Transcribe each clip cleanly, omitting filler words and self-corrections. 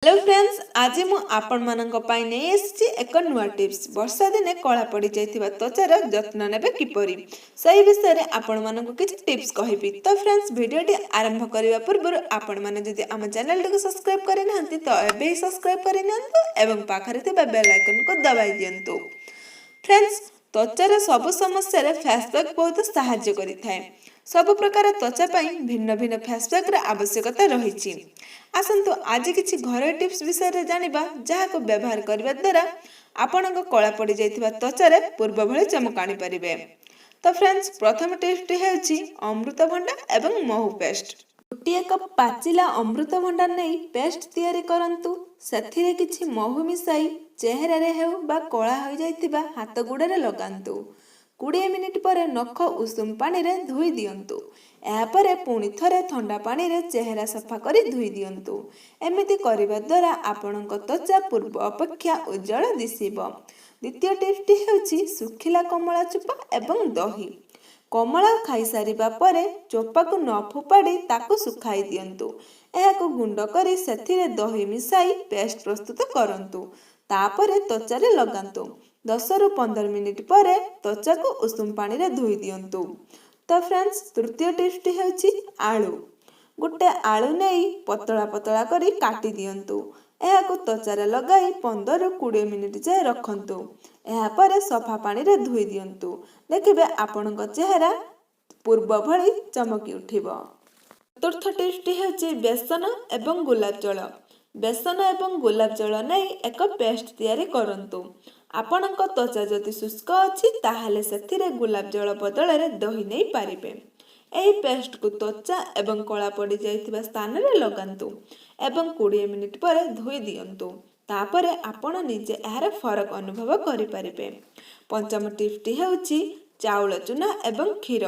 Hello friends, ଆଜି ମୁଁ ଆପଣମାନଙ୍କ ପାଇଁ ନେଇ ଆସିଛି ଏକ ନୂଆ ଟିପ୍ସ। ବର୍ଷା ଦିନେ କଳା ପଡ଼ିଯାଇଥିବା ତ୍ୱଚାର ଯତ୍ନ ନେବେ କିପରି, ସେହି ବିଷୟରେ ଆପଣମାନଙ୍କୁ କିଛି ଟିପ୍ସ କହିବି। ତ ଫ୍ରେଣ୍ଡସ୍, ଭିଡ଼ିଓଟି ଆରମ୍ଭ କରିବା ପୂର୍ବରୁ ଆପଣମାନେ ଯଦି ଆମ ଚ୍ୟାନେଲଟିକୁ ସବସ୍କ୍ରାଇବ୍ କରିନାହାନ୍ତି, ତ ଏବେ ହିଁ ସବସ୍କ୍ରାଇବ୍ କରିନିଅନ୍ତୁ ଏବଂ ପାଖରେ ଥିବା ବେଲ୍ ଆଇକନ୍କୁ ଦବାଇ ଦିଅନ୍ତୁ। ଫ୍ରେଣ୍ଡସ୍, ତ୍ୱଚାର ସବୁ ସମସ୍ୟାରେ ଫେସ୍ ପ୍ୟାକ୍ ବହୁତ ସାହାଯ୍ୟ କରିଥାଏ। ସବୁ ପ୍ରକାର ତ୍ୱଚା ପାଇଁ ଭିନ୍ନ ଭିନ୍ନ ଫେସ୍ ପ୍ୟାକ୍ର ଆବଶ୍ୟକତା ରହିଛି। ଆସନ୍ତୁ, ଆଜି କିଛି ଘରୋଇ ଟିପ୍ସ ବିଷୟରେ ଜାଣିବା, ଯାହାକୁ ବ୍ୟବହାର କରିବା ଦ୍ୱାରା ଆପଣଙ୍କ କଳା ପଡ଼ିଯାଇଥିବା ତ୍ୱଚାରେ ପୂର୍ବ ଭଳି ଚମକ ଆଣିପାରିବେ। ତ ଫ୍ରେଣ୍ଡସ୍, ପ୍ରଥମ ଟିପ୍ସଟି ହେଉଛି ଅମୃତଭଣ୍ଡା ଏବଂ ମହୁ ପେଷ୍ଟ। ଗୋଟିଏ କପ୍ ପାଚିଲା ଅମୃତଭଣ୍ଡା ନେଇ ପେଷ୍ଟ ତିଆରି କରନ୍ତୁ। ସେଥିରେ କିଛି ମହୁ ମିଶାଇ ଚେହେରାରେ ହେଉ ବା କଳା ହୋଇଯାଇଥିବା ହାତ ଗୁଡ଼ରେ ଲଗାନ୍ତୁ। 20 ମିନିଟ୍ ପରେ ନଖ ଉଷୁମ ପାଣିରେ ଧୋଇ ଦିଅନ୍ତୁ। ଏହାପରେ ପୁଣି ଥରେ ଥଣ୍ଡା ପାଣିରେ ଚେହେରା ସଫା କରି ଧୋଇ ଦିଅନ୍ତୁ। ଏମିତି କରିବା ଦ୍ୱାରା ଆପଣଙ୍କ ତ୍ୱଚା ପୂର୍ବ ଅପେକ୍ଷା ଉଜ୍ଜଳ ଦିଶିବ। ଦ୍ୱିତୀୟ ଟିପ୍ସଟି ହେଉଛି ଶୁଖିଲା କମଳା ଚୋପା ଏବଂ ଦହି। କମଳା ଖାଇସାରିବା ପରେ ଚୋପାକୁ ନ ଫୋପାଡ଼ି ତାକୁ ଶୁଖାଇ ଦିଅନ୍ତୁ। ଏହାକୁ ଗୁଣ୍ଡ କରି ସେଥିରେ ଦହି ମିଶାଇ ପେଷ୍ଟ ପ୍ରସ୍ତୁତ କରନ୍ତୁ। ତାପରେ ତ୍ୱଚାରେ ଲଗାନ୍ତୁ। 10ରୁ 15 ମିନିଟ୍ ପରେ ତ୍ୱଚାକୁ ଉଷୁମ ପାଣିରେ ଧୋଇ ଦିଅନ୍ତୁ। ତ ଫ୍ରେଣ୍ଡସ୍, ତୃତୀୟ ଟିପ୍ସଟି ହେଉଛି ଆଳୁ। ଗୋଟେ ଆଳୁ ନେଇ ପତଳା ପତଳା କରି କାଟି ଦିଅନ୍ତୁ। ଏହାକୁ ତ୍ୱଚାରେ ଲଗାଇ 15ରୁ 20 ମିନିଟ୍ ଯାଏ ରଖନ୍ତୁ। ଏହାପରେ ସଫା ପାଣିରେ ଧୋଇ ଦିଅନ୍ତୁ। ଦେଖିବେ, ଆପଣଙ୍କ ଚେହେରା ପୂର୍ବ ଭଳି ଚମକି ଉଠିବ। ଚତୁର୍ଥ ଟିପ୍ସଟି ହେଉଛି ବେସନ ଏବଂ ଗୋଲାପ ଜଳ। ବେସନ ଏବଂ ଗୋଲାପ ଜଳ ନେଇ ଏକ ପେଷ୍ଟ ତିଆରି କରନ୍ତୁ। ଆପଣଙ୍କ ତ୍ୱଚା ଯଦି ଶୁଷ୍କ ଅଛି, ତାହେଲେ ସେଥିରେ ଗୋଲାପ ଜଳ ବଦଳରେ ଦହି ନେଇପାରିବେ। ଏହି ପେଷ୍ଟକୁ ତ୍ୱଚା ଏବଂ କଳା ପଡ଼ିଯାଇଥିବା ସ୍ଥାନରେ ଲଗାନ୍ତୁ ଏବଂ 20 ମିନିଟ୍ ପରେ ଧୋଇ ଦିଅନ୍ତୁ। ତାପରେ ଆପଣ ନିଜେ ଏହାର ଫରକ ଅନୁଭବ କରିପାରିବେ। ପଞ୍ଚମ ଟିପ୍ସଟି ହେଉଛି ଚାଉଳ ଚୁନା ଏବଂ କ୍ଷୀର।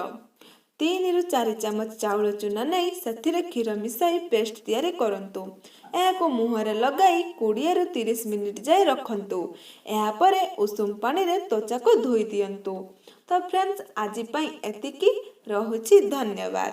3ରୁ 4 ଚାମଚ ଚାଉଳ ଚୁନା ନେଇ ସେଥିରେ କ୍ଷୀର ମିଶାଇ ପେଷ୍ଟ ତିଆରି କରନ୍ତୁ। ଏହାକୁ ମୁହଁରେ ଲଗାଇ 20ରୁ 30 ମିନିଟ୍ ଯାଏ ରଖନ୍ତୁ। ଏହାପରେ ଉଷୁମ ପାଣିରେ ତ୍ୱଚାକୁ ଧୋଇ ଦିଅନ୍ତୁ। ତ ଫ୍ରେଣ୍ଡସ୍, ଆଜି ପାଇଁ ଏତିକି ରହୁଛି। ଧନ୍ୟବାଦ।